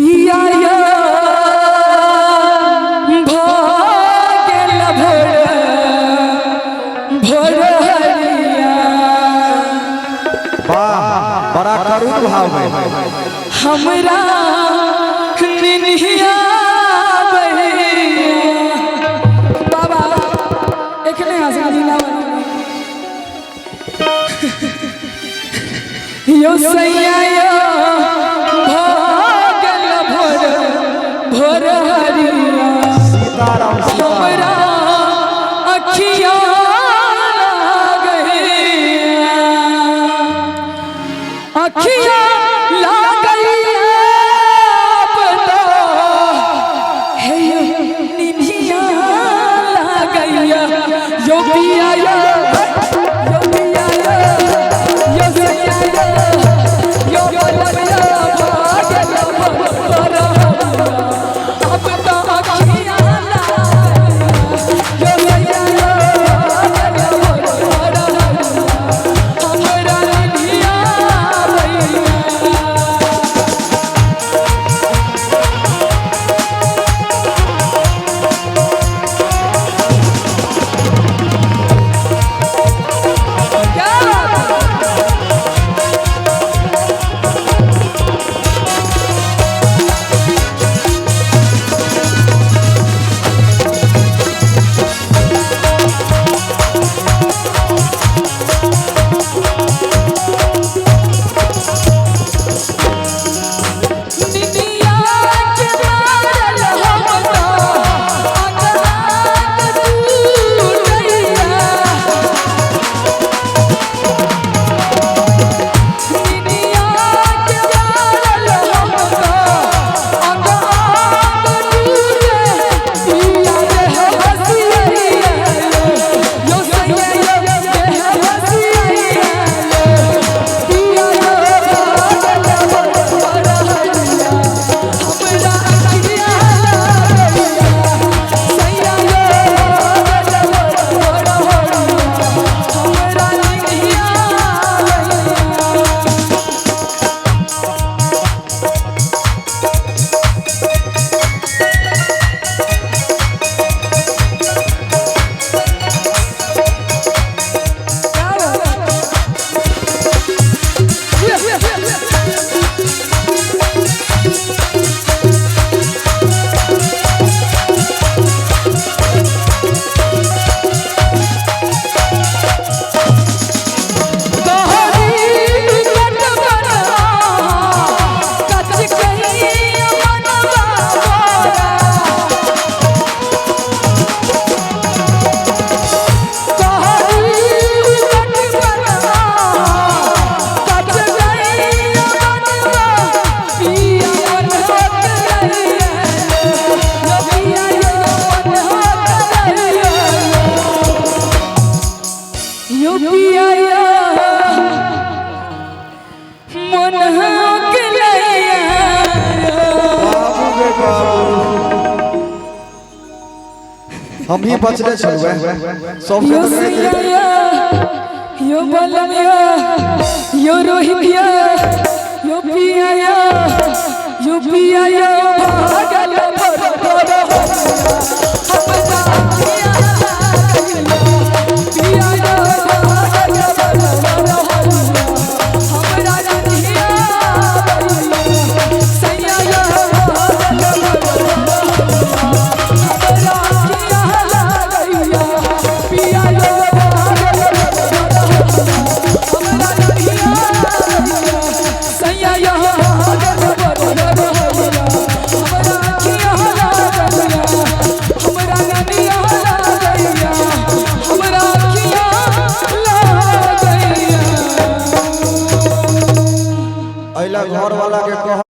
पिया यो भागल भोर भोर हरिया। वाह, बड़ा करुण भाव में। हमरा निनिया बहिया। बाबा एखने हंसा दिला। यो सैया यो भागल भोर भोर हरिया। सीताराम हमरा अखिया लागैया, अखिया लागैया पता हे यो निधिया लागैया। यो पिया यो, यो पिया यो, यो सैया यो, यो बलम यो भागल भोर अब तो अखिया लागैया। यो सैया यो भागल भोर हमरा निधिया भैया। क्या बात है? निनिया के मारल हम तो अंगनाक टूटैया। निनिया के मारल हम तो अंगनाक टूटे। पिया देह हसिया यो सैया यो देह हसिया। पिया यो भागल भोर हरिया हमरा अखिया लागैया। सैया यो भागल भोर हरिया हमरा निधिया लागैया। क्या बात है? तोहरी कट बनवा कच कहीं मनवा मोरा। तोहरी कट बनवा कच कहीं मनवा। पिया मन होत रहिया यो पिया यो मन होत रहिया। यो पिया यो मन होत रहिया। बाबू गे बाबू, हम ही बचले छलुए सबसे। यो तो सैया यो, यो बलम यो, यो रोहित यो, यो पिया यो, यो पिया यो भागल भोर भोर हमरा अखिया लागैया। पिया यो भागल भोर भोर हमरा निधिया लागैया। सैया यो भागल भोर भोर हमरा अखिया लागैया। पिया यो भागल भोर हमरा निधिया लागैया। सैया यो भागल भोर भोर हमरा अखिया लागैया। हमरा निधिया लागैया। हमरा अखिया लागैया। अइला घर वाला के कह।